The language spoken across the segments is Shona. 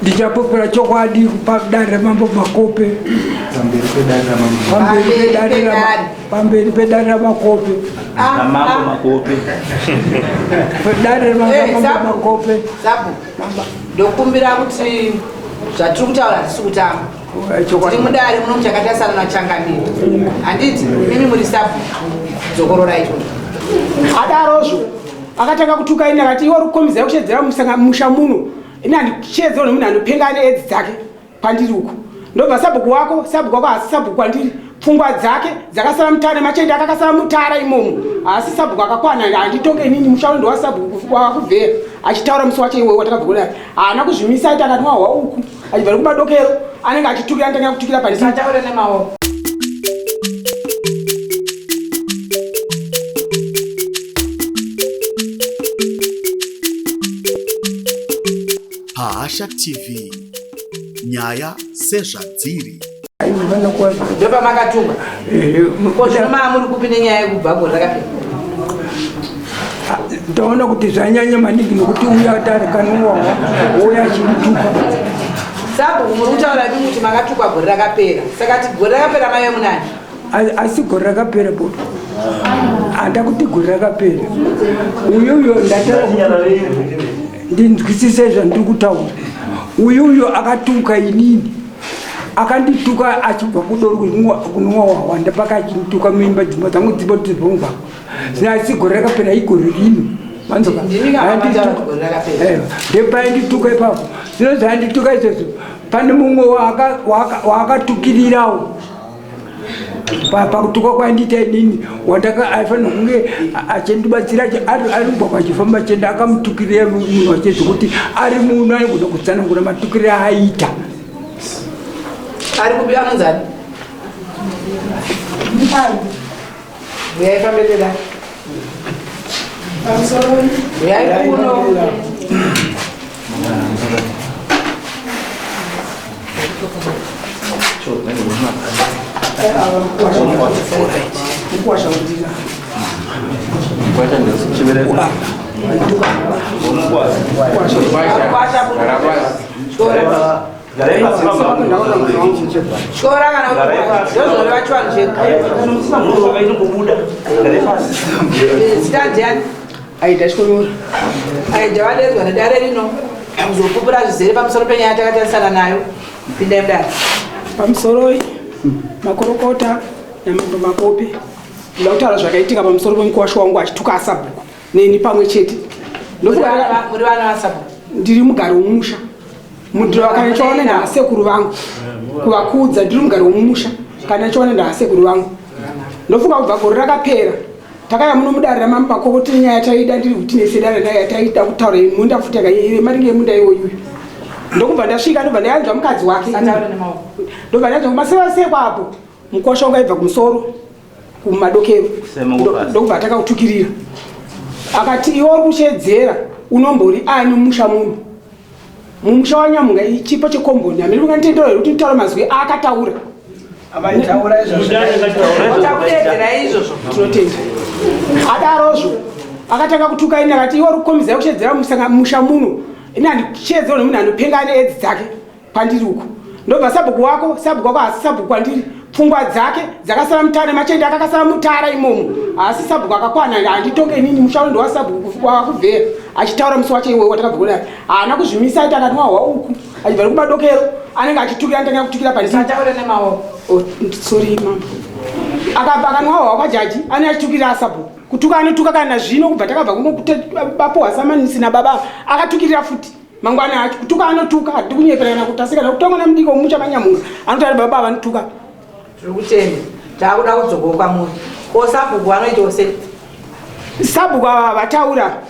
Ndichapupura chokwadi padare ramambo Makope. Pamberi pedare ramambo. Pamberi pedare ramambo. Pamberi pedare raMakope. Ramambo Makope. Pedare ramambo Makope. Sabu. Ndokumbira kuti zvatiri kutaura hatisi kutamba. Tiri mudare muno muchakatarisana nachangamire. Handiti mimi muri sabu. Dzokorora ichocho. Adarozvo akatanga kutuka ini akati iwe uri kukomizai kushedzera musha muno ini handichedzero nemunhu anopenga ane edzi dzake kwandiri uku ndobva sabhuku wako sabhuku wako haasi sabhuku kwandiri pfungwa dzake dzakasara mutara nemachende ake akasara mutara imomo haasi sabhuku akakwana handitonge inini musha uno ndowasabhuku wakubvera achitaura musi wacho iwewe watakabva kudai haana kuzvimisa aiti akati wahwa uku achibva nekumadokero anenge achitukira anotanga kutukira panditaure nemaoko Pahasha TV nyaya sezvadziri. Ndopamakatuma ko zvino maa muri kupi nenyaya yekubva gore rakapera? Ndaona kuti zvanyanya maningi nokuti uya atarikanwa uya achindituka. Sabhuku muri kutaura imi kuti makatukwa gore rakapera saka ti gore rakapera maive munani? Asi gore rakapera bodo handa kuti gore rakapera uyuyo ndataura ndinzwisise zvandiri kutaura uyuyo akatuka inini akandituka achibva kudoro kunwa wahwanda paka achindituka muimba dzimba dzangu dzimba dzibongwa zvino asi gore rakapera igore rino manzoka ndepaindituka ipapo zvino zvaandituka izvozvo pane mumwe waakatukirirawo pakutukwa kwaindiita inini wandaka aifanira kunge achindibatsira ari mugwagwa achifamba achienda akamutukirira munhu wacho zvekuti ari munhu anogona kutsanangura matukiriro aaita ari kupi anonzani uyai pamberi pedare uyai kuno Tyora kana ndozvoreva chivanhu chedu. Zita ndiani? Aida Chikomora. Aida vadedzwa nedare rino kuzopupura zvizere pamusoro penyaya takatarisana nayo. Pindai mudare. Pamusoroi makorokota namambo Makope. Ndoda kutaura zvakaitika pamusoro pemukuwasha wangu achituka asabhuku neni pamwe chete. Muri vana vasabhuku? Ndiri mugari womusha. Kana ndichiona ndaasekuru vangu kuvakudza, ndiri mugari womumusha. Kana ndichiona ndaasekuru vangu ndofunga kubva gore rakapera takaya muno mudare ramambo Makoko tine nyaya taida ndiri kutinese dare naye yataida kutaura yemunda futi maringe yemunda iwoyuyu ndokubva ndasvika ndobva ndayanzwa mukadzi wake ndobva ndayanzwa kumasevasekwa apo mukwasha wanga aibva kumusoro kumadokero ndokubva ataka kutukirira akati iwe uri kushedzera unombori ani mumusha muno mumusha wanyamunga chipo chekomboni hamene munganditendera here kuti nditaura mazwi aakataura tinotenda adarozvo akatanga kutuka ini akati iwe uri kukomizai kushedzera musha muno ini handishedzero nemunhu anopenga ane edzi dzake kwandiri uku ndobva sabhuku wako sabhuku wako haasi sabhuku kwandiri pfungwa dzake dzakasara mutara nemachende ake akasara mutara imomo haasi sabhuku akakwana handitonge inini musha uno ndowasabhuku wakubvera achitaura musi wacho iwewe watakabva kudai haana kuzvimisa aiti akati wahwa uku achibva nekumadokero anenge achitukira anotanga kutukira panditaure nemaoko oh, sorry mambo akabva akanwa hwa kwajaji ane achitukira asabhuku kutuka anotuka kana zvino kubva takabva kuno bapuhwa samanisi nababa akatukirira futi mangwana acho kutuka anotuka hatidi kunyeperana kuti asikana kutongwa namudiki womucha manyamunga anoti ari baba vanotuka tiri kutenda taakuda kudzokoka kwamuri ko sabhuku vanoitawo sei sabhuku ava vataura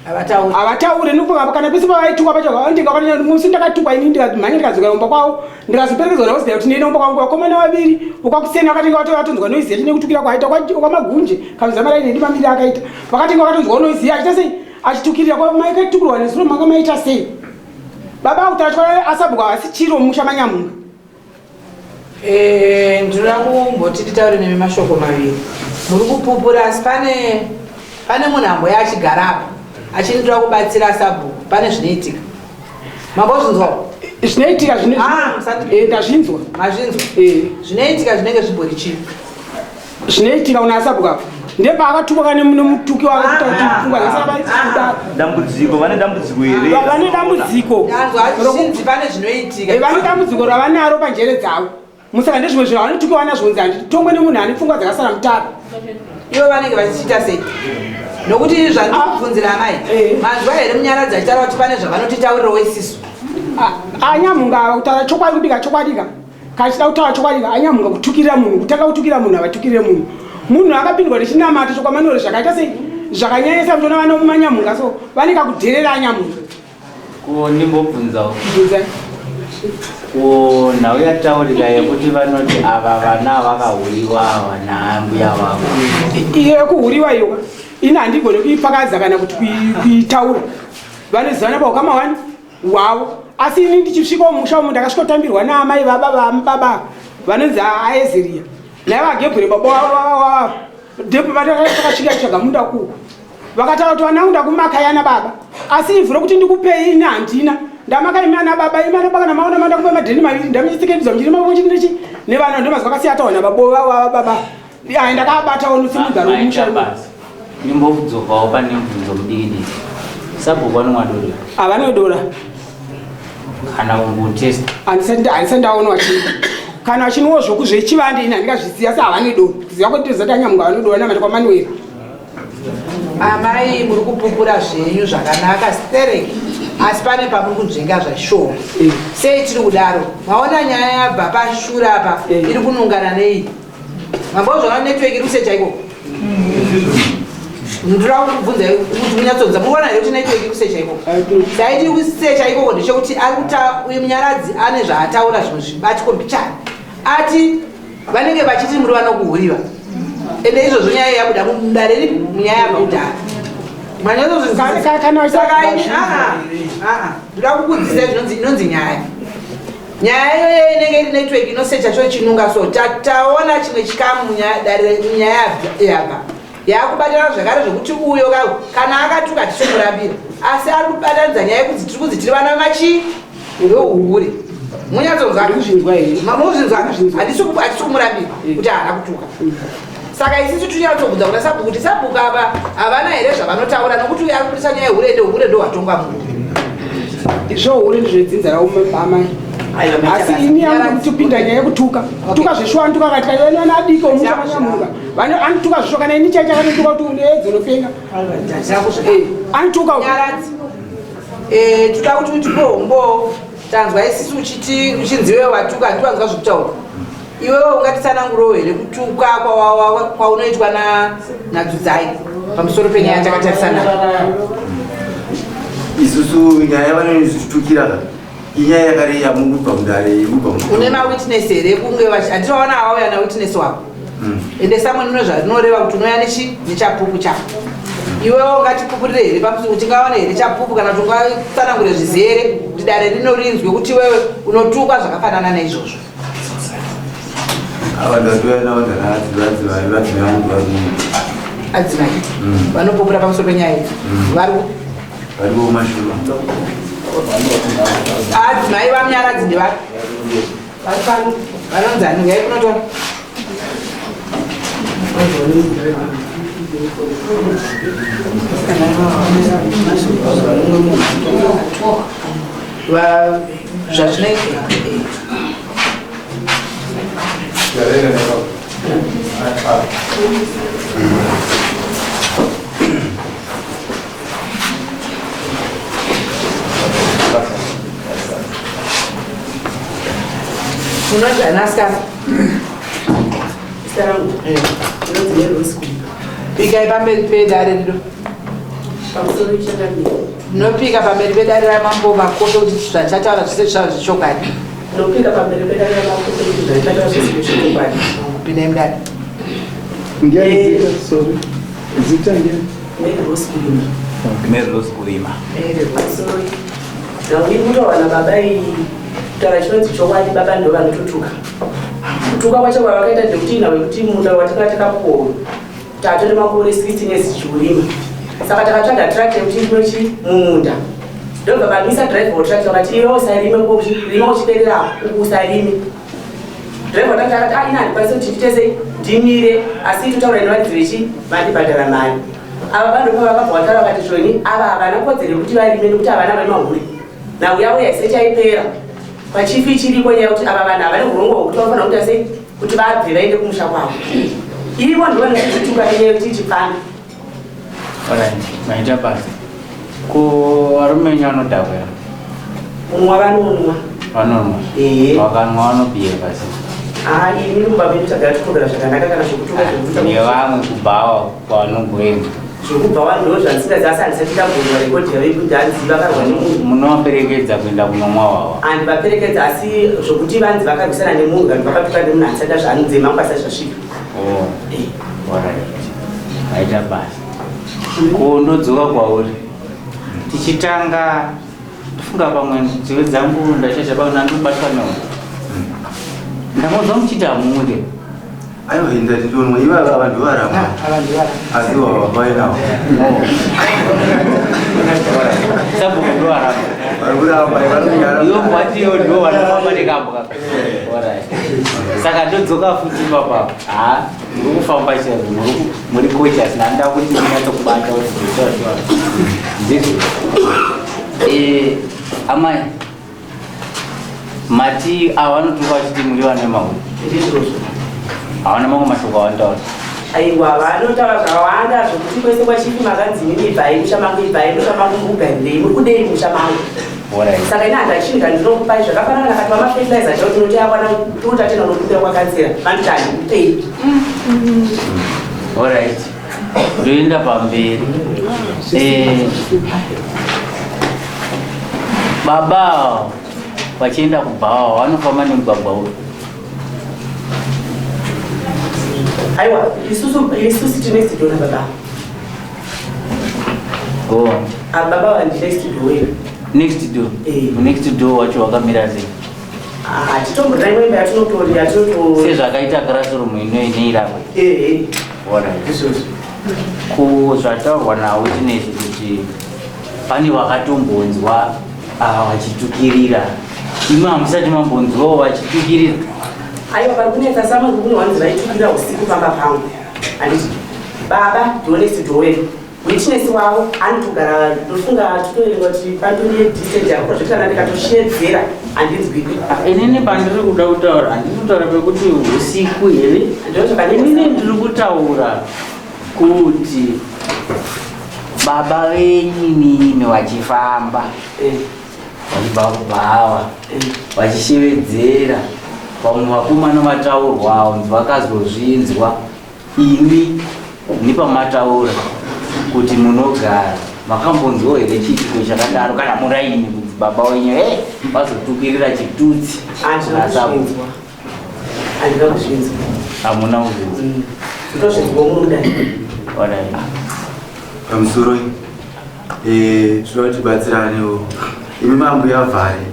havataure nokuva kana pese pavaitukwa pacho ndingamusi ndakatukwa ini ndikamhanya ndikadzoka kumba kwavo ndikazoperekedzwa navo zidai kuti ndiende kumba kwangu vakomana vaviri vokwakuseni vakatenga vato vatonzwa noizi yacho nekutukira kwaaita kwamagunje kamuzamaraini ndimamiri akaita vakatenga vakatonzwa noizi achiita sei achitukirira kwa maikatukirwa nezuro manga maita sei baba akutatwa asabhuka asi chiro musha manyamunga eh, ndinoda kumboti nditaure nemi mashoko maviri muri kupupura asi pane pane munhu amboya achigara apa achindoda kubatsira sabhuku pane zvinoitika. Mambozvinzwawo? Zvinoitika zvino Ah, musati- ndazvinzwa. Mazvinzwa? Zvinoitika zvinenge zvimbori chii? Zvinoitika una sabhuku apa ndepaakatukwa kane nemutuki wakakuta kuti pfungwa dzasara. Dambudziko, vane dambudziko here? Vane dambudziko. Ndanzwa zvichinzi pane zvinoitika. Vane dambudziko ravanaro panjere dzavo, musaka ndezvimwe zvinhu vanotukiwa nazvo, kunzi handitongwe nemunhu ane pfungwa dzakasara mutara. Ivo vanenge vachiita sei? Nokuti zvandikubvunzira amai, manzwa here Munyaradzi achitaura kuti pane zvavanotitaurirawo isisu? Anyamunga ava kutaura chokwadi, kubika chokwadi ka, kachida kutaura chokwadi ka, anyamunga kutukirira munhu, kutanga kutukira munhu, havatukirire munhu. Munhu akapindwa nechinamato chokwamanore zvakaita sei, zvakanyanyisa mutoona vana mumanyamunga, so vane kakudherera anyamunga. Ko ndimbobvunzawo. Bvunzai. Ko nhau yataurika yekuti vanoti ava vana vakahuriwa ava naambuya vavo. Iyo yekuhuriwa iyo ini handigone kuipakadza kana kuti kuitaura. Vanozivana paukama wani hwavo, asi ini ndichisvika mumusha umu ndakasvika kutambirwa naamai vababa baba vanonzi Aezeria naivo agebhure baba depo vatakasvika tsvaga munda kuku, vakataura kuti vana vangu ndakumakayana baba, asi ivhu rokuti ndikupei ini handina, ndamaka imi ana baba, imi ana baba, kana maona manda kupa madheni maviri ndamuchitsekedza muchiri mavo chii nevana ndomazwa akasiya ataona babo baba ayi ndakabatawo nosimudza romusha. Basa ndimbobvunzokawo pane mubvunzo mudiki diki. Sabhuku vanomwa doro? Havanodora. Kana kungotesta? Handisati ndaona vachini kana vachinwawo zvoku zvechivande, ini handingazviziva, asi havanodora. Kuziva kwetozati anyamunga vanodora namati kwamanueri. Amai, muri kupupura zvenyu zvakanaka sterek, asi pane pamuri kunzvenga zvashoma. Sei tiri kudaro? Maona nyaya yabva pashure apa iri kunungana nei? Mambozvaona network iri kusecha ikoko? Ndoda kukubvunza kuti munyatsonza, muri kuona here kuti network iri kusecha ikoko? Saiti iri kusecha ikoko ndechekuti ari kuta uyu Munyaradzi ane zvaataura zvimwe zvibatiko mbichana, ati vanenge vachiti muri vanokuhuriva, ende izvozvo nyaya yabuda mudare ripi? Munyaya yabva kudhara. Kana Ndoda kukudzidzisai zvinonzi inonzi nyaya. Nyaya iyoyo inenge iri network inosecha cho chinunga, so taona chimwe chikamu munyaya dare munyaya yabva yakubatana zvakare zvekuti uyo kana akatuka tichomurambira, asi ari kubatanidza nyaya yekuti tiri kunzi tiri vana machi veuhure. Munyatsonzwa? Ndikuzvinzwa here? Muzvinzwa? Hatisi kumurambira kuti haana kutuka. Saka isisu tinyatsobvunza kuna sabhuku kuti sabhuku ava havana here zvavanotaura, nokuti uyo ari kubudisa nyaya yehure, ende hure ndo hwatongwa munhu. Zvohure ndezvedzinza ravo amai, asi ini yangu kutopinda nyaya yekutuka tuka zveshuwa, anotuka kati kana adiki omusha manyamuka anotuka zveshuwa, kana ini chaicho akatotuka kuti edzonopenga, anotuka. Nyaradzi, toda kuti utipe umbo. Tanzwa isisu uchiti uchinzi iwewe watuka, handiwanzwa zvekutaura. Iwewe ungatitsanangurewo here kutuka kwaunoitwa naDzudzai pamusoro penyaya takatarisana? Isusu nyaya vanonitukira ka inyaya yakare yamukubva mudare yekubva. Une mawitness here? Kunge handivaona avauya nawitness wavo. Ende samwe nino zvarinoreva kuti unouya nechi nechapupu chako. Iwewe ungatipupurire here pamusoro kuti tingawane here chapupu, kana kuti ungatsanangure zvizere kuti dare rino rinzwe kuti iwewe unotukwa zvakafanana naizvozvo? Ava ndatuya navadzimai vangu vari Adzimai vanopupura pamusoro penyaya idzi vari vari kumashure. Adzimai vaMunyaradzi ndevapi? Vari pano vanonzi ani? Ngai kunotora. Zvazvinoitika. Unonzi ani, asikana? Zita rangu ndinonzi Mary Rose. Pikai pamberi pedare rino. Pamusoro, changamire. Ndinopika pamberi pedare ramambo Makope kuti zvachataura zvese zvichava zvechokwadi. Ndinopika pamberi pedare raMakope kuti zvachataura zvese zvechokwadi. Pindai mudare. Ndiani zita? Sorry. Zita ndiani? Mary Rose Kurima. Mary Rose Kurima. Pamusoro, nhau iri kutaurwa nababa iyi, kutaura chinonzi chokwadi, baba ndo vanototuka. Kutuka kwacho kwavakaita ndekuti nhau yekuti munda watinga takapuwa tatore makore 16 years tichiurima, saka takatsvaga tractor yekuti ndinochi mumunda. Ndobva vamisa driver wetractor vakati iwe usarime rima uchiperera uku usarime. Driver wetractor akati ah ini handikwanisi kuti ndiite sei ndimire asi totaura nevaridzi vechi vandibhadhara mari. Ava vanhu pavakabva vataura vakati zvoni ava havana kodzero yekuti varime nekuti havana vemahure. Nhau yavo yaisati yaipera. Pachifi ichiriko nyaya yekuti ava vanhu havane urongwa hwekuti vanofanira kuita sei kuti vabve vaende kumusha kwavo. Ivo ndivo vanozvituka nenyaya yekuti chipfambi. Alright, maita basa. Ko varume venyu vanodhakwa here? Kunwa vanonwa. Vanonwa? Ehe. Vakanwa vanobhiyevha sei? Ah, ini mumba medu tagara tinogara zvakanaka kana zvekutuka zvekutuka. Nevamwe kubhawa kwavanongoenda. Zvekubhawa ndo zvandisingazivi asi handisati ndambonzwa rekodhi yavo yekuti hanzi vakarwa nemunhu. Munovaperekedza kuenda kunomwa hwahwa? Handivaperekedza asi zvokuti vanzi vakarwisana nemunhu kana vakatuka nemunhu handisati ndazvanzi mangu asati zvasvika. Oh. Alright. Maita basa. Ko ndodzoka kwauri. Tichitanga ndofunga pamwe nzeve dzangu ndashasha pamwe ndandobatwa newe. Ndamonzwa muchiti hamumwike. Aiwa inda titonwa ivava vanhu varamba. Asi wavambai navo. Sabhuku ndovaramba. Vari kuramba vari Iwe mbwatiyo ndo vanofamba nekambwa. Alright. Saka ndodzoka futi ipapa. Ha, muri kufamba chaizvo, muri conscious ndanda kuti ndinyatsokubata kuti zvitaura ndizvo. Eh, amai mati ava vanotuka vachiti muri vana vemahure. Ndizvozvo. Havana mamwe mashoko avanotaura. Aiwa vanotaura zvakawanda zvokuti kwese kwachifi makanzi imimi ibvai musha mangu ibvai musha mangu mukugarirei muri kudei musha mangu. Alright. Saka ini handachinhu chandinokupai zvakafanana nakati vamafertilizer chaiwo tinoti akwana tinoti atenda unokumbira kwakansera vanoti handikupei. Alright. Ndoenda pamberi. Eh, baba vachienda kubhawa vanofamba nemugwagwa uyu. Aiwa isusu isusu tine next door nababa. Go on. Ah, baba vandi next door iyo. Next door. Eh. Next door wacho wakamira sei? Ah, hatitomborina imwe imba yatinotori yatinoto Sezvakaita classroom ino ineirako. Eh eh. Alright. Izvozvo. Ko zvataurwa nawo tinezvi kuti pane vakatombonzwa ava vachitukirira imi hamusati mambonzwawo vachitukirira Aiwa pari kunetsa samwe kune wanzi vaitukira usiku pamba pangu. Handiti baba ndiwo next door wedu. Witness wavo anotogara ndofunga titoerenga kuti pandori distance yako zvekuti kana ndikatoshedzera handinzwiki. Inini pandiri kuda kutaura handiri kutaura pekuti usiku here inini ndiri kutaura kuti baba venyu imimi vachifamba vachibva kubhawa vachishevedzera vamwe vakomana vataurwa unzi vakazozvinzwa imi nepamataura kuti munogara makambonzwawo here chiitiko chakadaro kana muraini kunzi baba wenyu e vazotukirira chitutsi Handina kuzvinzwa. Handina kuzvinzwa. Hamuna kuzvinzwa. Ndozvinzwa muno kudai. Alright. Pamusoro eh, tinoda kuti tibatsiranewo imi mambuya vhare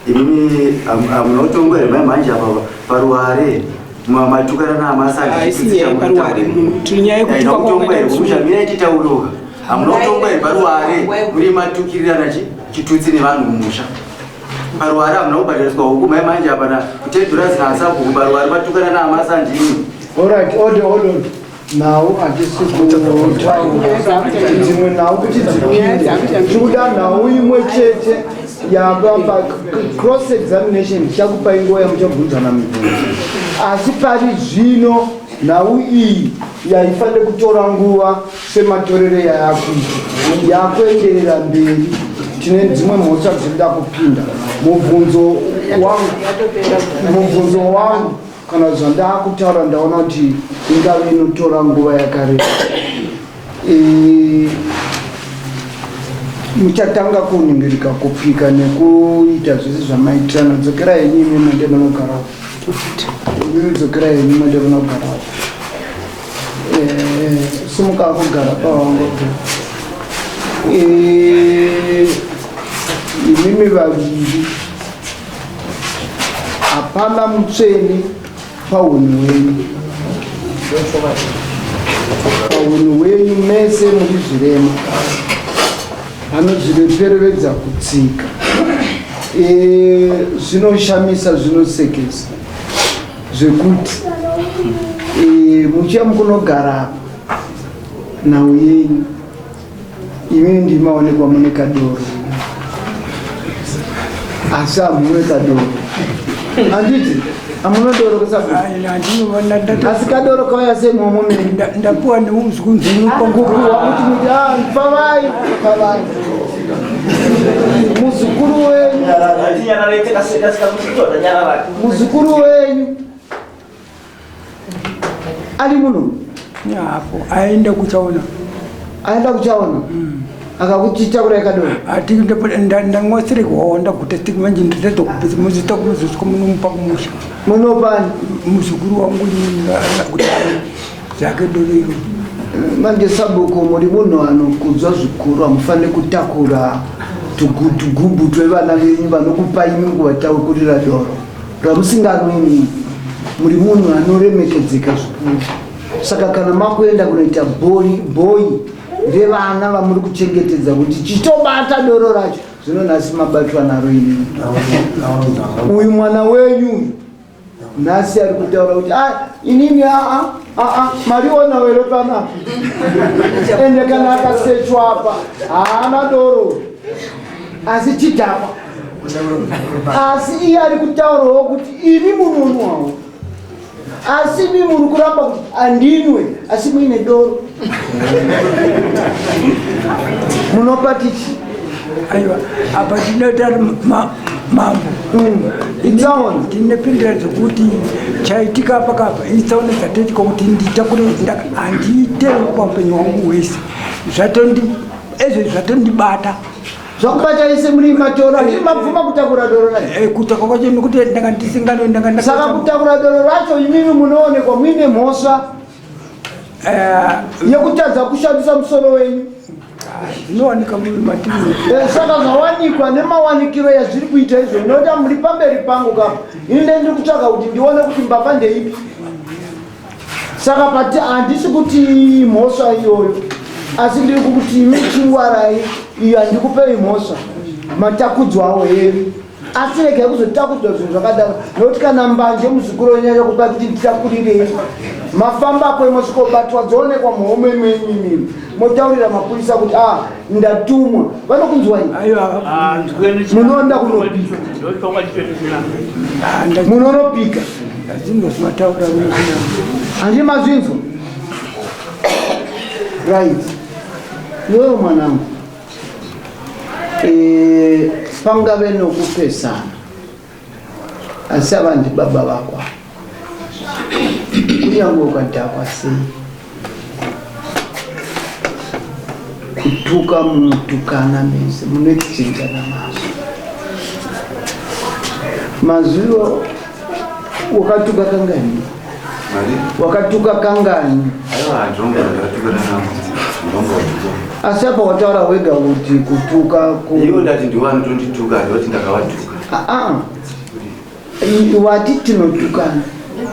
imimi hamuna kutongwa here mai manje apa paruware matukana Haisi nyaya yeparuware, munhu tiri nyaya yekutuka kutongwa here kwakaita kumusha mirai titauroka hamuna kutongwa here paruware muri matukirirana chitutsi nevanhu mumusha paruware hamuna kubhadhariswa huku mai manje apa na kutedhura zinaasabhuku paruware matukana naamasandini Alright, order, hold on. Nhau handisi kutaura dzimwe nhau kuti dzipinde. Tikuda nhau imwe chete yababa cross examination tichakupai nguva yamuchabvunzana mibvunzo. Asi pari zvino nhau iyi yaifanira kutora nguva sematorero yayakuita yakuenderera mberi. Tine dzimwe mhosva dzinoda kupinda. Mubvunzo wangu kana zvandakutaura ndaona kuti ingave inotora nguva yakareba. Muchatanga kuningirika kupika nekuita zvese zvamaitirana. Dzokera henyu imi mende munogarawo. Imi dzokera henyu mende munogarawo. Simuka kugara pawangu. Imimi vaviri hapana mutsvene paunhu hwenyu. Paunhu hwenyu mese muri zvirema. Anozvireperevedza kutsika. E, zvinoshamisa zvinosekesa zvekuti e, muchiya mukunogara apa nhau yenyu imi ndimaonekwa mune kadoro asi hamunwe kadoro handiti hamuna doro kusaasi kadoro kauya sei momo ndapuwa neumuzukuru wakuti muti ah, pavai pavai muzukuru wenyu muzukuru wenyu ari muno apo aenda kuchaona aenda kuchaona mm. akakuti takurai kadoro ati ndangwasire kuwawa ndaguta tiki manje nditadza muzita kumuzosvika munomupa kumusha munopani muzukuru wangu kuti zvake doro iro manje sabhuku muri munhu anokudzwa zvikuru hamufaniri kutakura tugubhu twevana venyu vanokupai imi kuvatakurira doro ramusinganwi imimi muri munhu anoremekedzeka zvikuru saka kana makuenda kunoita bhoi bhoi revana vamuri kuchengetedza kuti chitobata doro racho zvino nhasi mabatwa naro imimi uyu mwana wenyu uyu nhasi ari kutaura kuti ah, inini aa aa mariona were panapa ende kana akasechwa apa haana doro asi chidhakwa asi iye ari kutaurawo kuti imi munonwawo asi imi muri kuramba kuti andinwe asi muine doro munopa tichi aiwa apa tinoita mambo mm. itsaona tinepindira dzekuti chaitika apa kapa itsaona dzatoitika kuti nditakure handiite paupenyu hwangu hwese zvatondi ezvo zvatondibata zvakubata ise muri matoro ati mabvuma kutakura doro racho eh, kutakura kwacho nekuti ndanga ndisingano ndanga saka kutakura doro racho imimi munoonekwa muine mhosva eh, yekutadza kushandisa musoro wenyu zvinowanika mumatiri eh, saka zvawanikwa nemawanikiro yazviri kuita izvo ndinoda muri pamberi pangu kapa ini ndendiri kutsvaga kuti ndione kuti mbavha ndeipi saka pati handisi kuti mhosva iyoyo asi ndiri kukuti imi chingwarai iyo handikupei mhosva matakudzwawo here asi regai kuzotakudzwa zvinhu zvakadaro nokuti kana mbanje muzukuru wenyanya kupa kuti nditakurirei mafamba apo mosvikobatwa dzoonekwa muhomwe menyu motaurira mapurisa kuti a ah, ndatumwa vanokunzwai munoenda kunopika munonopika handi mazvinzwa right iwewe mwanangu eh, pangave nokupesana asi ava ndibaba vako kunyange ukadhakwa sei kutuka munotukana mese munoexchanjana mazwi mazwiwo wakatuka kangani wakatuka kangani asi apa wataura wega kuti kutuka iwo ndati ndiwo anotondituka ndoti ndakavatuka ah, ah. Wati tinotukana.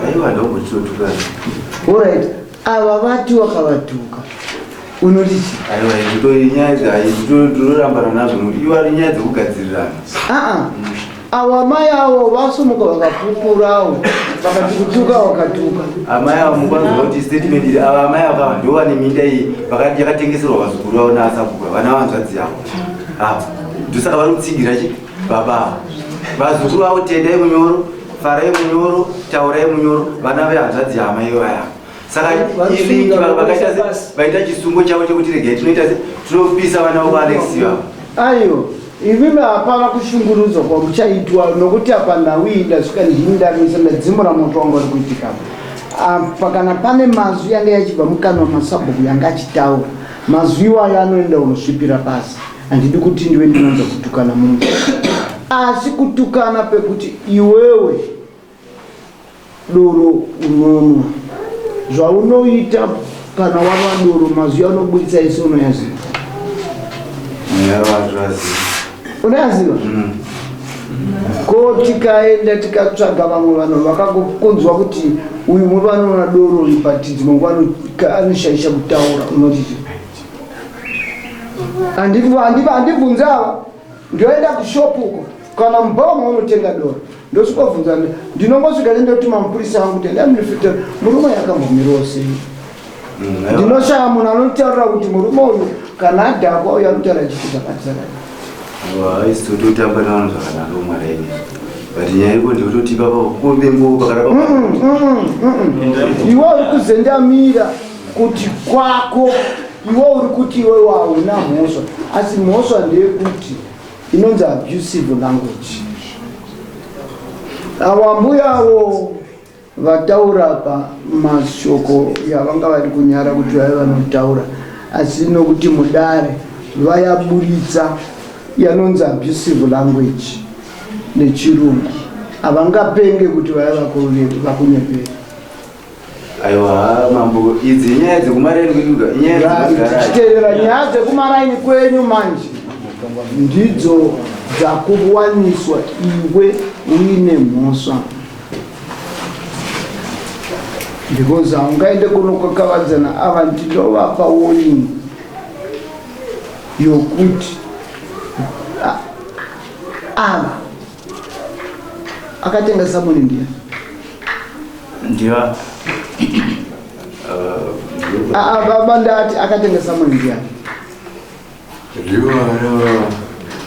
Aiwa ndombototukana. Alright. Ava vati wakavatuka. Unoti chi? Aiwa izvo nyaya dzayi tinorambana nazvo nokuti iwo ari nyaya dzekugadzirirana. Ah ah. Awa mai awo vasumuka vakapupurawo vakati kutuka wakatuka. Amai avo mukwanzwa kuti statement iri ava amai avo ava ndivo vane minda iyi vakati yakatengeserwa vazukuru vavo naasabhuka vana vanzvadzi yavo. Ava ndosaka vari kutsigira chi baba vazukuru vavo tendai munyoro farai munyoro taurai munyoro vana vehanzvadzi hama ivaya saka vaita chisungo chavo chekuti regai tinoita se tinopisa vana vavo alex ivavo ayo imimi hapana kushungurudzwa kwamuchaitwa nokuti apa nhau iyi ndasvika ndichindamisa ndadzimura moto wanga uri kuitika apa kana pane mazwi yanga yachibva mukanwa masabhuku yanga achitaura mazwi iwayo anoenda unosvipira pasi handidi kuti ndive ndinonza kutukana munhu asi kutukana pekuti iwewe doro unonwa zvaunoita kana wanwa doro mazwi anoburitsa ese unoyaziva unoyaziva mm. ko tikaenda tikatsvaga vamwe vanhu vakakunzwa kuti uyu murume anoona doro but dzimwe nguva anoshaisha kutaura unoti Handibvunze ava. Ndoenda kushop uko kana mubhawa maunotenga doro, ndosvikobvunza. Ndinongosvika ndendotuma mupurisa wangu kuti endai munofita murume yakambomirawo sei. Ndinoshaya munhu anotaurira kuti murume uyu kana adhakwa uyu anotaura chiti zvakati zvakati. Isu totamba navanhu zvakanaka umwaraini, but nyaya iko ndekutoti baba kuvengo pakarapa. Iwe uri kuzendamira kuti kwako, iwe uri kuti iwe hauna mhosva, asi mhosva ndeyekuti inonzi abusive language. Avo ambuyavo vataura pa mashoko yavanga vari kunyara kuti vaive vanotaura, asi nokuti mudare vayaburitsa yanonzi abusive language nechirungu, havangapenge kuti vaive vakunyepera. Aiwa mambo, idzi nyaya dzekumaraini kwedu, inyaya dzemagaraji. Tichiteerera nyaya dzekumaraini kwenyu manje ndidzo dzakuwaniswa iwe uine mhosva, because haungaende kunokakavadzana. Ava ndinovapa warning yokuti ava akatenga samoni ndiye Ndiva. Baba, ndati akatenga samoni ndiyani?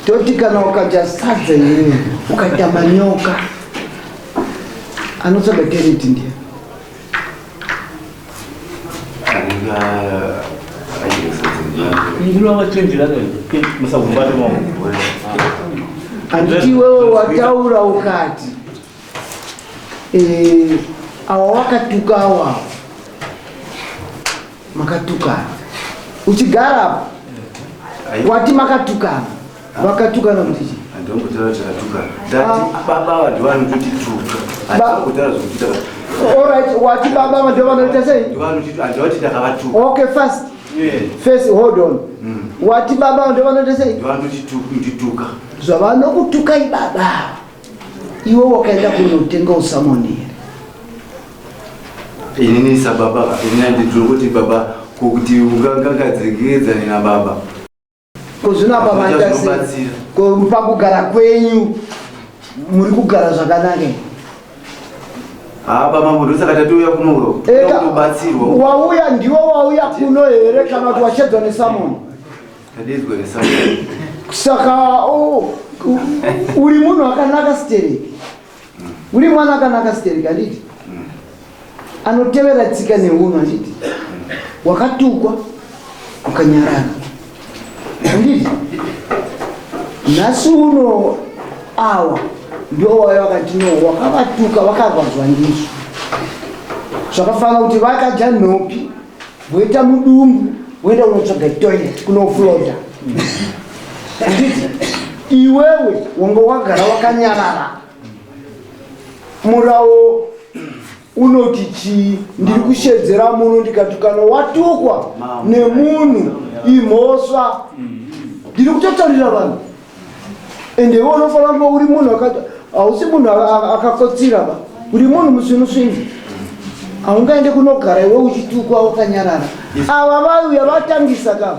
Toti kana ukadya sadza iwewe, ukaita manyoka, anotsvaga toilet ndiye? Anenge Ndinowachenjera musabvubate maoko. Handiti iwewe wataura ukati awa wakatuka awawo makatukana uchigara apo, wati makatukana, vakatukana kuti chii? Handongotaura kuti takatukana, ndati baba vanhu vanototituka, handongotaura zvokuti Alright, wati baba ndo vanoita sei? Handovati takavatuka. Okay, first first, hold on. Wati baba ndo vanoita sei? Ndovanotituka. Zvavanokutukai baba, iwe wakaenda kunotenga usamoni here? Inini sababa, inini ndiri kuti baba kuti ungangadzengedzane nababa. Ko zvino apa maita sei? Zvinobatsira. Ko pakugara kwenyu muri kugara zvakanaka here? Haa mambo, ndosaka tatouya kuno kutobatsirwa. Wauya, ndiwe wauya kuno here kana kuti washedzwa nesamoni? Tadedzwa nesamoni. Saka uri munhu akanaka stereki, uri mwana akanaka stereki, handiti? Anotevera tsika neunhu, handiti? Wakatukwa ukanyarara, handiti? Nhasi uno awa ndo waya wakati no wakavatuka, vakarwadzwa ndizvo. Zvakafanira kuti vakadya nhopi voita mudumbu, voenda kunotsvaga toilet kunofloda, handiti? Iwewe wanga wagara wakanyarara. Murawo unoti chii? Ndiri kushedzera muno ndikati kana watukwa nemunhu imhosva. Ndiri kutotaurira vanhu, ende iwe unofanira kunge uri munhu akati hausi munhu akakotsira ba, uri munhu musvinusvinu. Haungaende kunogara iwe uchitukwa wakanyarara. Ava vauya vatangisa ka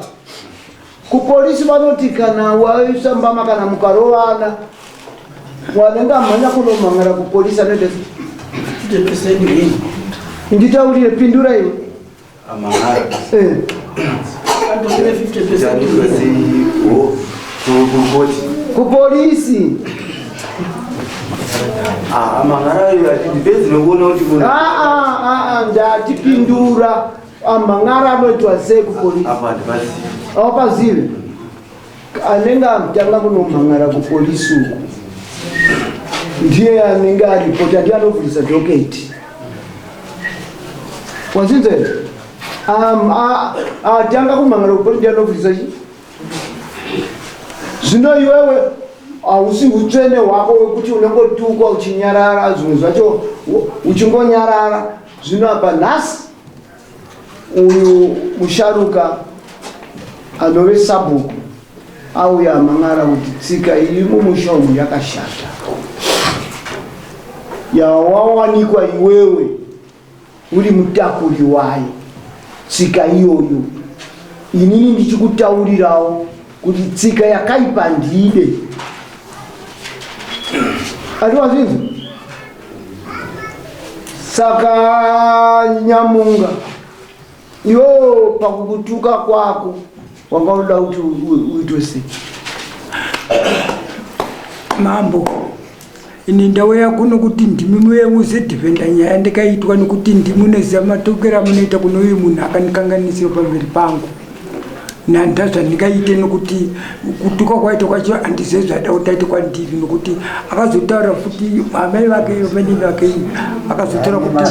kupolisi, vanoti kana waisa mbama kana mukarovana, wanenge amhanya kunomhangara kupolisi anoita nditaurire, pindura iwe. Amahara. Eh. Kukoti. Kupolisi. Amahara ayo atidipedzi nokuona kuti munhu Ah, ah, ah, ah, ndatipindura. Amhangara anoitwa sei kupolisi? Apa handipazivi. Awapazivi? Anenge amutanga kunomhangara kupolisi uku ndiye anenge aripota, ndiye anovhurisa docket, wazinzere? Atanga kumhangara kupolisi ndiye anovhurisa chi. Zvino iwewe hausi utsvene hwako wekuti unongotukwa uchinyarara, zvimwe zvacho uchingonyarara. Zvino apa nhasi uyu musharuka anove sabhuku auya amang'ara kuti tsika iri mumusha umu yakashata, yawawanikwa iwewe uri mutakuri wayo tsika iyoyo. Inini ndichikutaurirawo. kuti tsika yakaipa ndiide ati wazvinzwa saka nyamunga iwewo pakukutuka kwako wanga unoda kuti uitwe sei mambo ini ndauya kuno kuti ndimi muye muzidhifenda nyaya ndikaitwa nekuti ndimi munoziva matokero amunoita kuno uyu munhu akandikanganisira pamberi pangu nanda zvandingaite nokuti kutuka kwaita kwacho handizive zvaida kuti aite kwandiri nokuti akazotaura futi amai vake mainini vake akazotaura kuti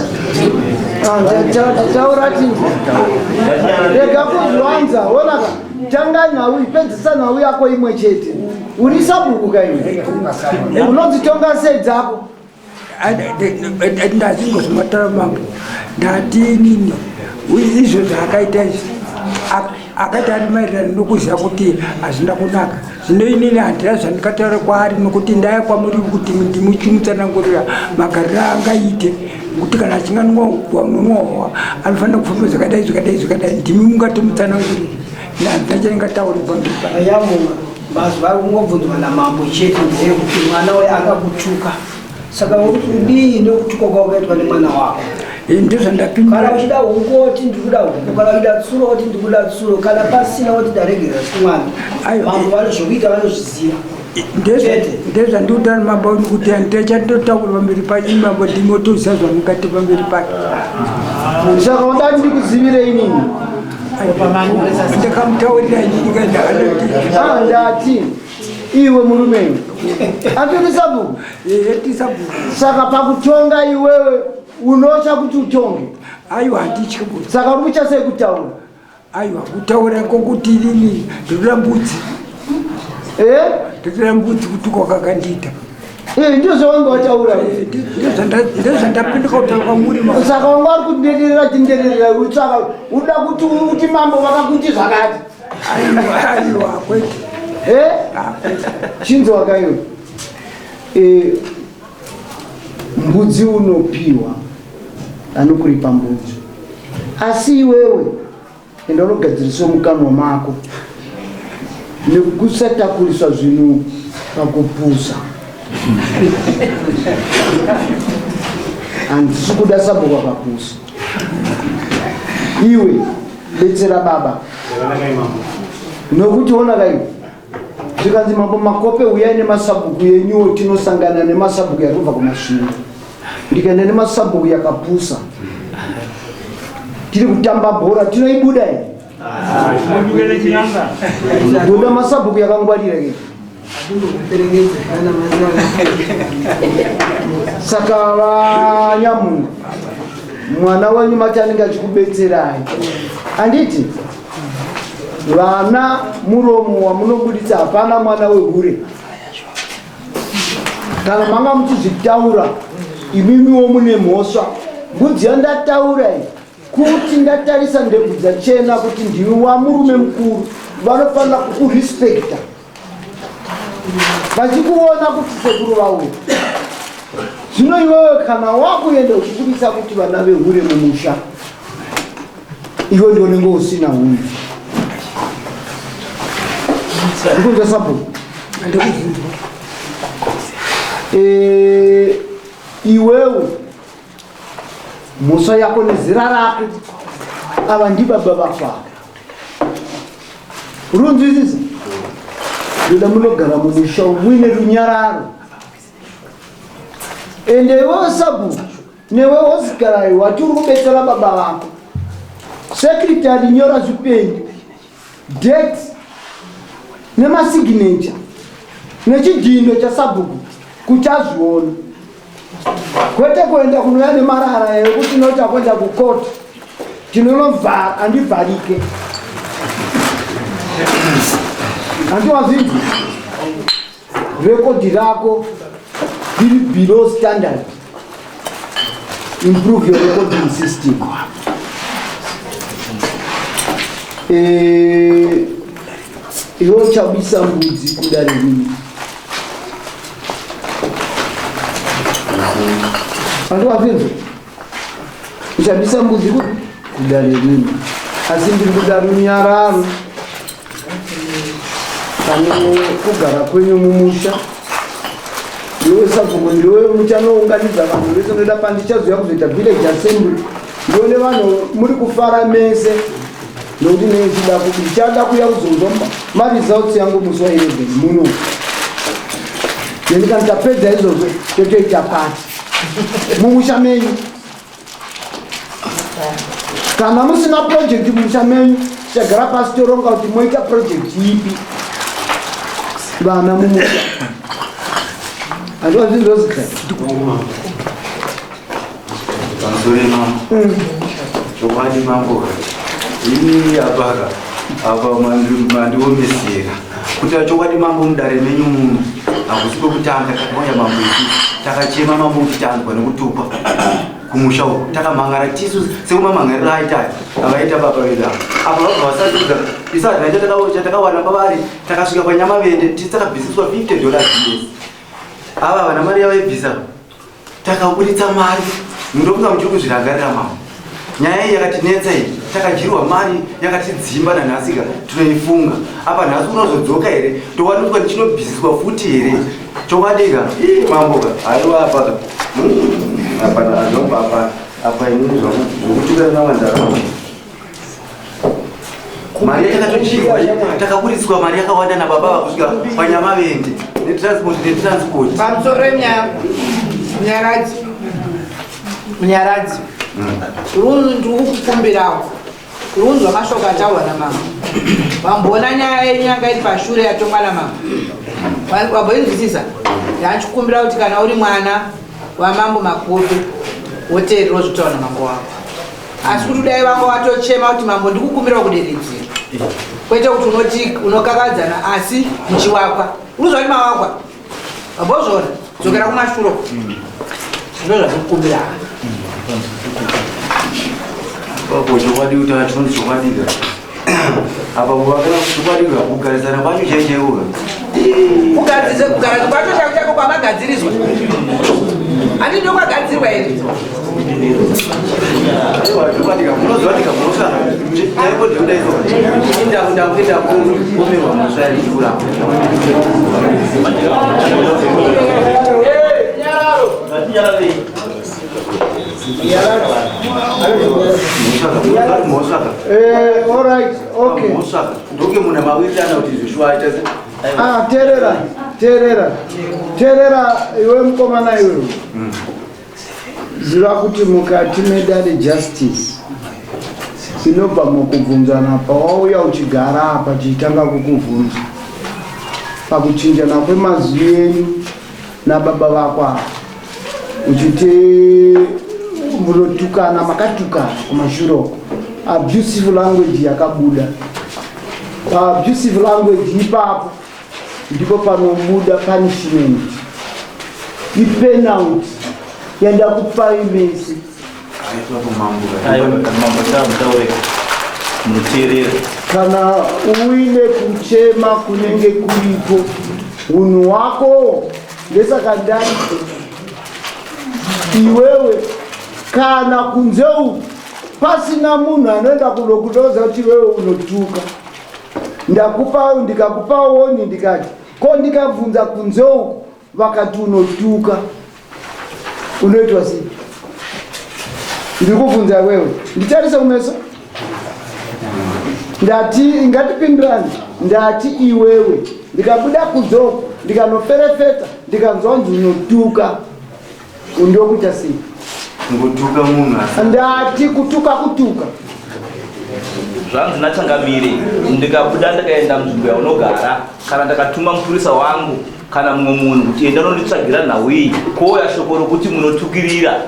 ah, taura tinzi rega kuzviwanza onaka tanga nhau ipedzisa nhau yako imwe chete uri sabhuku kaiwe unodzitonga sei dzako ndazingozvimatara mambo ndati inini izvo zvaakaita izvi akaita ari maererano nokuziva kuti hazvina kunaka zvino inini handina zvandikataura kwaari nokuti ndaya kwamuri kuti ndimuchimutsanangurira magariro aangaite nokuti kana achinge anonwa anofanira kufamba zvakadai zvakadai zvakadai ndimi mungatomutsanangurira handina chandingataura pamberi pake Mazwi ari kungobvunzwa namambo chete ndeyekuti mwana uyo akakutuka saka uri kudii nekutukwa kwawakaitwa nemwana wako ndozvandapindura kana uchida huku woti ndikuda huku kana uchida tsuro woti ndikuda tsuro kana pasina woti ndaregerera simwana mambo vane zvokuita vanozviziva ndezvandikutaura mambo kuti handichandotaura pamberi pake mambo ndimotoziva zvamungati pamberi pake saka uda ndikuzivire inini ndakamutaurira ah, ndati iwe murume iwe atiri sabhuku saka pakutonga iwewe unotya kuti utonge aiwa handityi saka uri kutya sei kutaura aiwa kutaura kokuti inini ndinoda mbudzi eh? ndinoda mbudzi kutukwa kakandiita Eh, ndizvo zvawanga wataura eh, ndozvandapinduka kutaura kwamuri saka wanga uri kunderera chinderera utsvaka uda kuti uti mambo vakakuti zvakati aiwa kwete eh? chinzi wakaiwe mbudzi unopiwa anokuripa mbudzi asi iwewe Enda unogadziriswa mukanwa mako nekusatakuriswa zvinhu pakupusa. Handisi kuda sabhuku akapusa. Iwe betsera baba nokuti ona kaiwe zvikanzi mambo makope uyai nemasabhuku yenyuwo tinosangana nemasabhuku yakubva kumasvingo ndikaenda nemasabhuku yakapusa tiri kutamba bhora tinoibuda iyi ndoda masabhuku yakangwarira ke saka vanyamunga mwana wenyu mati anenge achikubetserai handiti vana muromo wamunobuditsa hapana mwana wehure kana manga muchizvitaura imimiwo mune mhosva mbudzi yandataura iyi kuti ndatarisa ndebvu dzachena kuti ndiwe wamurume mukuru vanofanira kukurespekta vachikuona kuti sekuru vauya zvino iwewe kana wakuenda uchibudisa kuti vana vehure mumusha iwe ndiwo unenge usina hunhu ndikunzwa sabhuku eh, iwewe mhosva yako nezera rako ava ndibaba vako ava runzwisisa ndoda munogara mumusha muine runyararo ende iwewe sabhuku newe wozigarayo wati uri kubetsera baba vako sekretary nyora zvipenyu date nemasignature nechidhindo chasabhuku kuti azviona kwete kuenda kunouya nemarara ekuti noti akuenda kukoti tinonovhara andivharike andiwazinzi rekodhi rako riri below standard improve your recording system eh, iwe uchabisa mbudzi kudare rini andiwazinzi uchabisa mbudzi kudare rini asi ndiri kuda runyararo Pane kugara kwenyu mumusha, ndiwe sabhuku, ndiwe muchanounganidza vanhu vese. Ndoda pandichazouya kuzoita village assembly, ndione vanhu muri kufara mese, nokuti nechida ndichada kuuya kuzonzwa maresults yangu musi wa 11 muno. Then kana tapedza izvozvo, totoita pati mumusha menyu. Kana musina project mumusha menyu, tichagara pasi toronga kuti moita project ipi vana mumusha. Handivazvinzozika. Pamusoro, mambo. Chokwadi mambo, ini apaka apa mandiomesera kuti chokwadi mambo, mudare menyu muno hakusi kwekutanga. Takauya mambo, isu takachema mambo kuti tanzwa nekutukwa kumusha uku. Takamhangara tisu sekumamhangariro aita avaita baba vedu ava. Apa vabva vasatiudza, isu hatina chatakawana pavari. Takasvika panyamavende tisi takabvisiswa $50 yes. Ava vana mari yavaibvisa, takaburitsa mari. Ndofunga muchiri kuzvirangarira mambo, nyaya iyi yakatinetsa iyi. Takadyirwa mari yakatidzimba, nanhasika tinoifunga. Apa nhasi unozodzoka here, towanikwa ndichinobvisiswa futi here? Chokwadika mamboka, haiwa, apaka apana azvomba apa apa. Inini zvokutukana nawandara, mari yatakatodyirwa, takaburitswa mari yakawanda nababa vakusvika panyamavende netransport netransport. Pamusoro yenyaya, Munyaradzi, Munyaradzi, ndiri kukukumbirawo kurunzwa mashoko ataurwa namambo. Wamboona nyaya yenyu yanga iri pashure yatongwa namambo, wamboinzwisisa. Ndachikumbira kuti kana uri mwana wamambo Makope, woteerera zvitaura namambo wako. Asi kuti dai vanga watochema kuti mambo, ndikukumbira kuderedzera, kwete kuti unoti unokakadzana asi muchiwakwa. Urikuzwa kuti mawakwa, wambozviona? Dzokera kumashuro, ndo zvandikukumbira. Papo chokwadi kuti achinonzi chokwadika apa kuvakana chokwadika, kugarisana kwacho chai chaikoka. Kugadzirisa kugara kwacho chako chako kwamagadziriswa, handi ndokwagadzirwa here? Chokwadika munoziva tika mhosva chaiko ndikudaiso ndakuenda kuomerwa mhosva yandikurapa. Mhosvaka. All right, okay. Mhosvaka ndoke munhu amawirirana kuti zvishuwa aita. Ah, teerera, teerera, teerera iwe mukomana iwe. Ziva kuti mukati medare justice inobva mukubvunzana. Pawauya uchigara apa, chichitanga kukubvunza pakuchinjana kwemazwi enyu nababa vako apa, uchiti munotukana, makatukana kumashure uko, abusive language yakabuda. Paabusive language ipapo ndipo panobuda punishment, ipenalty yandakupai mese. Aiwa, mambo, taamutaure munoteerera. Kana uine kuchema kunenge kuripo, unhu hwako ndesaka ndati iwewe, kana kunze uku pasina munhu anoenda kunokudoza kuti iwewe unotuka, ndakupa, ndikakupa woni, ndikati ko ndikabvunza kunze uku vakati unotuka, unoitwa sei? Ndiri kubvunza iwewe, nditarise kumeso. Ndati ngatipindurane. Ndati iwewe, ndikabuda kunze uku ndikanoferefeta, ndikanzwa kunzi unotuka, ndokuita sei? Ngotuka munhu asi? Ndati kutuka kutuka. Zvanzi nachangamire, ndikabuda ndikaenda munzvimbo yaunogara, kana ndakatuma mupurisa wangu kana mumwe munhu kuti enda unonditsvagira nhau iyi, kouya shoko rokuti munotukirira,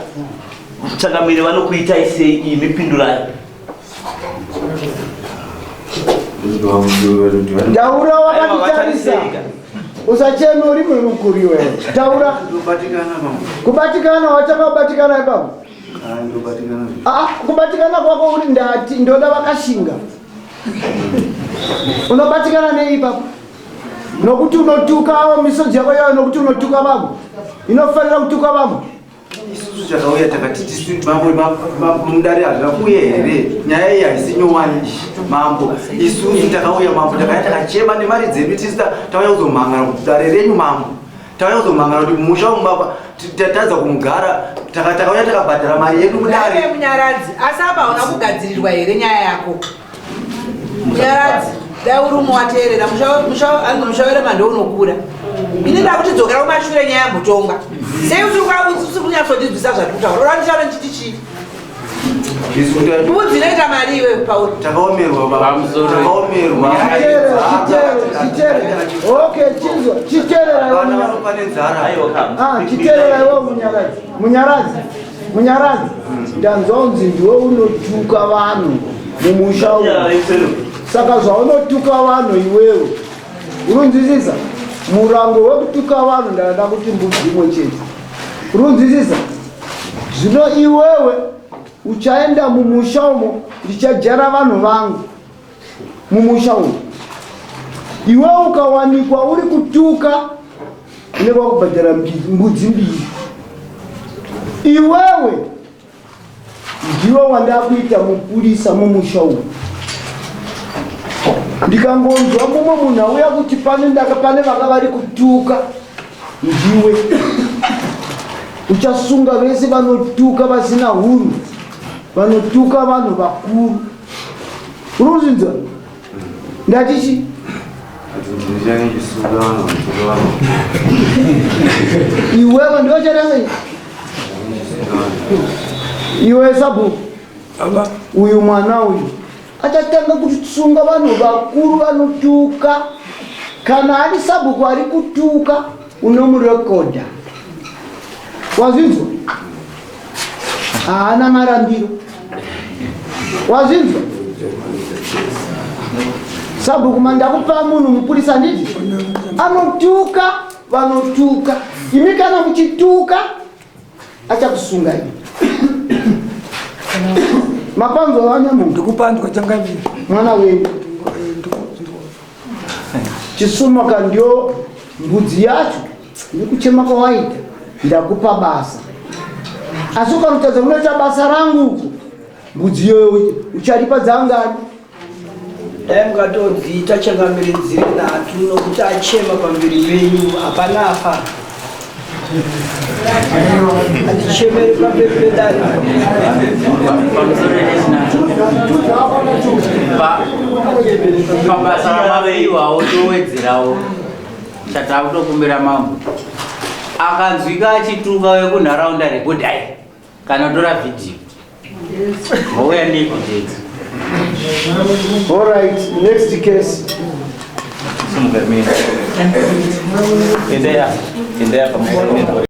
changamire vanokuitai sei imi? Pindurai. Taura wakatitarisa, usacheme, uri mukuru iwewe, taura. Ndobatikana mambo. Kubatikana, watanga kubatikana ipapo. Ah, ndobatikana. Ah, kubatikana kwako uri, ndati ndoda vakashinga. Unobatikana nei ipapo? Nokuti unotuka, misodzi yako yayo, nokuti unotuka vamwe, inofanira kutuka vamwe. Isusu takauya takati tisu mambo mudare hazvina kuuya here? Nyaya iyi haisi nyowani iyi mambo. Isusu takauya mambo takauya takachema nemari dzedu tisu tauya kuzomhangana kudare renyu mambo. Tauya kuzomhangana kuti musha umu baba tatadza kumugara takauya takabhadhara mari yedu mudare. Dare Munyaradzi, asi apa hauna kugadzirirwa here nyaya yako? Munyaradzi, dai uri umwe wateerera anzi musha werema ndounokura. Ini ndakuti dzokera kumashure nyaya yambotonga. Sei usiri kunyatsondinzwisa zvatiri kutaura? Ura ndichave ndichiti chii? Mbudzi inoita mari iwe Pauri. Takaomerwa baba. Takaomerwa. Chitere, chitere. Okay, chinzwa, chiterera iwe Munyaradzi. Ah, chiterera iwe Munyaradzi. Munyaradzi. Munyaradzi. Ndanzwa unzi ndiwe unotuka vanhu mumusha umu. Saka zvaunotuka vanhu iwewe. Urunzwisisa? Murango wekutuka vanhu ndakada kuti mbudzi imwe chete. Urunzwisisa? Zvino iwewe uchaenda mumusha umo ndichajara vanhu vangu mumusha umo. Iwe ukawanikwa uri kutuka unenge wakubhadhara mbudzi mbiri. Iwewe ndiwe wandakuita mupurisa mumusha umu. Ndikangonzwa mumwe munhu auya kuti pane ndaka pane vanga vari kutuka ndiwe uchasunga vese vanotuka vasina hunhu, vanotuka vanhu vakuru. Uri kuzvinzwa? Ndati chi? Iwewe ndiwe uchaita sei? Iwe sabhuku, uyu mwana uyu achatanga kusunga vanhu vakuru vanotuka. Kana ari sabhuku ari kutuka unomurekodha. Wazvinzwa? Haana marambiro. Wazvinzwa? Sabhuku mandakupa munhu mupurisa nditi anotuka vanotuka. Imi kana muchituka achakusungai. Mapanzwa vanyamunhu? Ndikupanzwa changamire. Mwana wenyu Chisumaka ndio mbudzi yacho nekuchema kwawaita ndakupa basa, asi ukanotadza kunoita basa rangu uko mbudzi iyoyo ucharipa dzangani? Dai mukatodziita changamire dziri nhatu nokuti achema pamberi penyu hapana afa. Handichemeri pamberi pedare. Pabasa ramapihwawo towedzerawo chatakutokumbira mambo akanzwika achituka wekunharaunda rekodai kana tora vhidhiyo mouya neevidence. All right, next case. Endea, endea pamusoro.